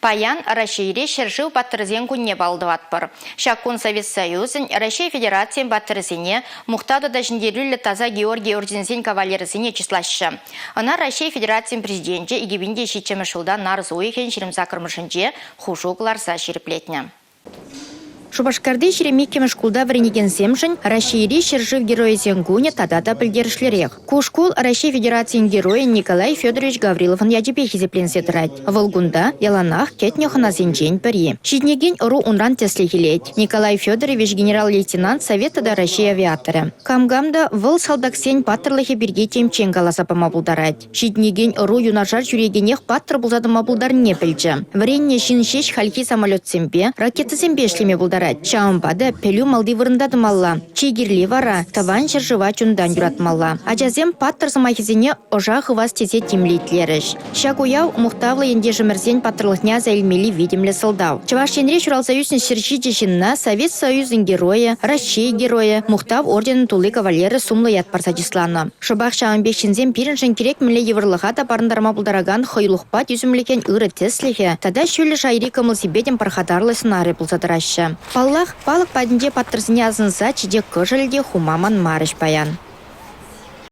Паян Раҫҫейре ҫӗршыв паттӑрӗсен кунне паллӑ тӑватпӑр. Ҫак кун Совет Союзӗн, Раҫҫей Федерацийӗн паттӑрӗсене, Мухтав тата Ҫӗнтерӳллӗ Таса Георгий орденӗсен кавалерӗсене чыслаҫҫӗ. Ӑна Раҫҫей Федерацийӗн Президенчӗ 2007 ҫулта нарӑс уйӑхӗн 28-мӗшӗнче хушу кӑларса ҫирӗплетнӗ. Шупашкарти 22-мӗш шкулта вӗренекенсемшӗн Раҫҫейри ҫӗршыв Геройӗсен кунӗ тата та пӗлтерӗшлӗрех. Ку шкул Раҫҫей Федерацийӗн Геройӗн Николай Федорович Гавриловӑн ячӗпе хисепленсе тӑрать. Вӑл кунта яланах кӗтнӗ хӑнасенчен пӗри. Ҫитӗнекен ӑру унран тӗслӗх илет. Николай Федорович генерал-лейтенант Совет тата Раҫҫей авиаторӗ. Кам-кам та вӑл салтаксен паттӑрлӑхӗ пирки темччен каласа пама пултарать. Ҫитӗнекен ӑру юнашар ҫӳрекенех паттӑр пулса тӑма пултарнине пӗлчӗ. Вӗреннӗ ҫын ҫеҫ хальхи самолетсемпе, ракетӑсемпе ӗҫлеме пултарать. Ҫавӑнпа та пӗлӳ малти вырӑнта тӑмалла. Чи кирли вара – тӑван ҫӗршыва чунтан юратмалла. Ачасем паттӑр сӑмахӗсене ӑша хывас тесе тимлӗ итлерӗҫ. Ҫак уяв мухтавлӑ ентешӗмӗрсен паттӑрлӑхне аса илмелли витӗмлӗ сӑлтав. Чӑваш Енре ҫуралса ӳснӗ 107 ҫынна Совет Союзӗн Геройӗ, Раҫҫей Геройӗ, Мухтав орденӗн тулли кавалерӗ сумлӑ ят парса чысланӑ. Шӑпах ҫавӑн пек ҫынсем пирӗншӗн кирек мӗнле йывӑрлӑха та парӑнтарма пултаракан хӑюлӑхпа тӳсӗмлӗхӗн ырӑ тӗслӗхӗ тата ҫӳллӗ шайри кӑмӑл-сипетӗн пархатарлӑ сӑнарӗ пулса тӑраҫҫӗ. Паллах, палӑк патӗнче паттӑрсене асӑнса чечек кӑшӑлӗ те хума манмарӗҫ паян.